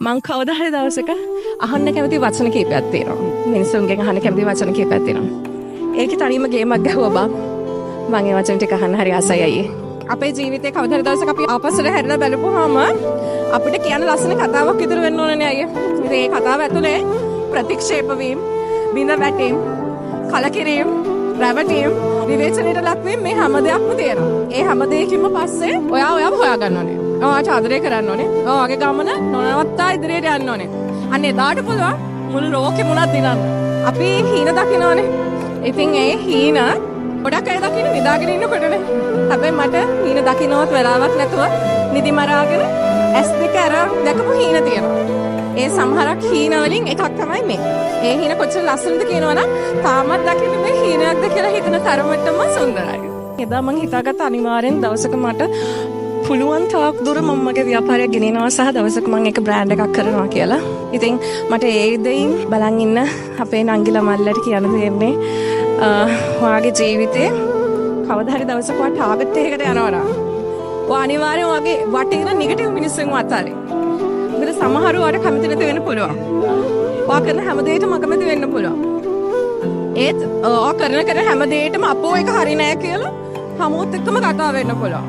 මං කවදා හරි දවසක අහන්න කැමති වචන කීපයක් තියෙනවා. මිනිසුන්ගෙන් අහන්න කැමති වචන කීපයක් තියෙනවා. ඒකේ තනියම ගේමක් ගැහුවා බං. මං ඒ වචන ටික අහන්න හරි ආසයි අයියේ. අපේ ජීවිතේ කවදා හරි දවසක අපි ආපස්සට හැරිලා බලපුවාම අපිට කියන්න ලස්සන කතාවක් ඉතුරු වෙන්න ඕනනේ අයියේ. ඉතින් ඒ කතාව ඇතුලේ ප්‍රතික්ෂේප වීම, බිඳ වැටීම්, කලකිරීම, රැවටීම්, විවේචනයට ලක්වීම මේ හැම දෙයක්ම තියෙනවා. ඒ හැම දෙයකින්ම පස්සේ ඔයා ඔයාව හොයාගන්න ඕනේ. ඔයාට ආදරය කරන්න ඕනේ. ඔයාගේ ගමන නොනවත්තා ඉදිරියට යන්න ඕනේ. අන්න එදාට පුළුවන් මුළු ලෝකෙම උනත් දිනන්න. අපි හීන දකිනවනේ. ඉතින් ඒ හීන ගොඩක් අය දකින්න නිදාගෙන ඉන්නකොටනේ. හැබැයි මට හීන දකින්නවත් වෙලාවක් නැතුව නිදි මරාගෙන ඇස් දෙක අර දැකපු හීන තියෙනවා. ඒ සමහරක් හීන වලින් එකක් තමයි මේ. ඒ හීන කොච්චර ලස්සනද කියනවනම් තාමත් දකින්න මේ හීනයක්ද කියලා හිතන තරමටම සුන්දරයි. එදා මං හිතාගත්ත අනිවාර්යෙන් දවසක මට පුළුවන් තාක් දුර මම මගේ ව්‍යාපාරයක් ගෙනියනවා සහ දවසක මං ඒක බ්‍රෑන්ඩ් එකක් කරනවා කියලා. ඉතින් මට ඒ දෙයින් බලන් ඉන්න අපේ නංගිලා මල්ලට කියන්න තියෙන්නේ ඔයාගේ ජීවිතේ කවදා හරි දවසක ඔයා ටාගට් එකකට යනවා නම් ඔයා අනිවාර්යෙන් ඔයාගේ වටේ ඉන්න නෙගටිව් මිනිස්සුන්ව අතාරින්න. මොකද සමහරව ඔයාට කැමති නැති වෙන්න පුළුවන්. ඔයා කරන හැම දෙයකටම අකමැති වෙන්න පුළුවන්. ඒත් ඔයා කරන කරන හැම දෙයකටම අපෝ එක හරි නෑ කියලා හැමෝත් එක්කම කතා වෙන්න පුළුවන්.